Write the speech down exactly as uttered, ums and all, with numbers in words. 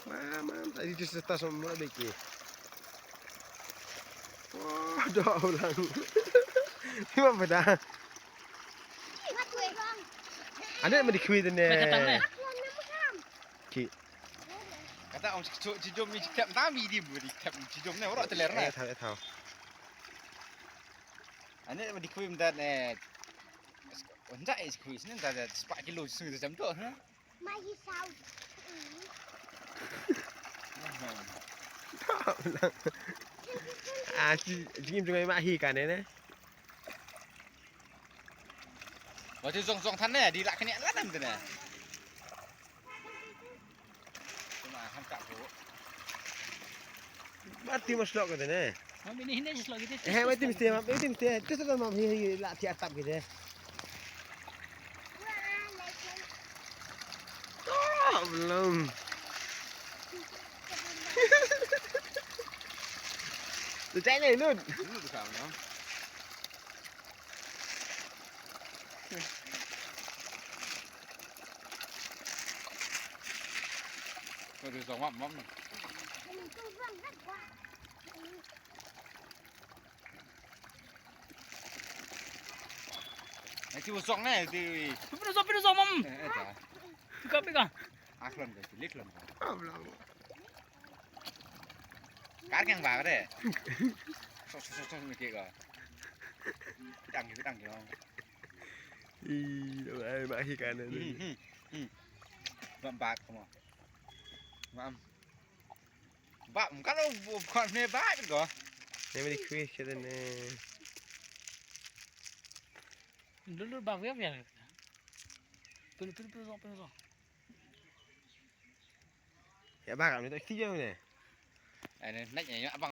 Mam, mam, tadi just tas mo na beki. Oh, doh ulang. Ni mam pada. Ane ma di khui de ne. Kata ne. Ki. Kata ong ci jom ni ci tap ta mi di bu di tap ci jom ne ora teler ne. Eh, tau, eh, tau. Ane ma di khui mda ne. Ong ja e khui sne da sepak kilo sne jam to ne. Mai hi sau. Ah, ci, ci kim jong ai ma hi kan ne. Wa ci zong zong than ne, di lak kene la nam tene. Cuma han ka ko. Mati mas lok kene. Mami ni hine just lok kene. Eh, mati mesti, mati mesti. Tu tu mam hi hi la ti atap kene. Oh, belum. Tu cai ni, Nun. Dulu tu sama. Ko de zong map map. Ai ti zong ne ti. Pino zong, pino zong map. Eh, eh, ta. Pika, pika. Aklon ko, liklon ko. Kar keng ba de. So so so so ni ke ko. Dang ki dang ki. Ih, ai ma hi kan ne. Hmm, hmm, hmm. Bam bak ko mo. Mam. Bak, kan lo bukan ne bak ko. Ne mari khui kete ne. Dulu bak ya ya. Pil pil pil pil. Ya bak am ne tak ti jong ne. Ai ne nak ya abang.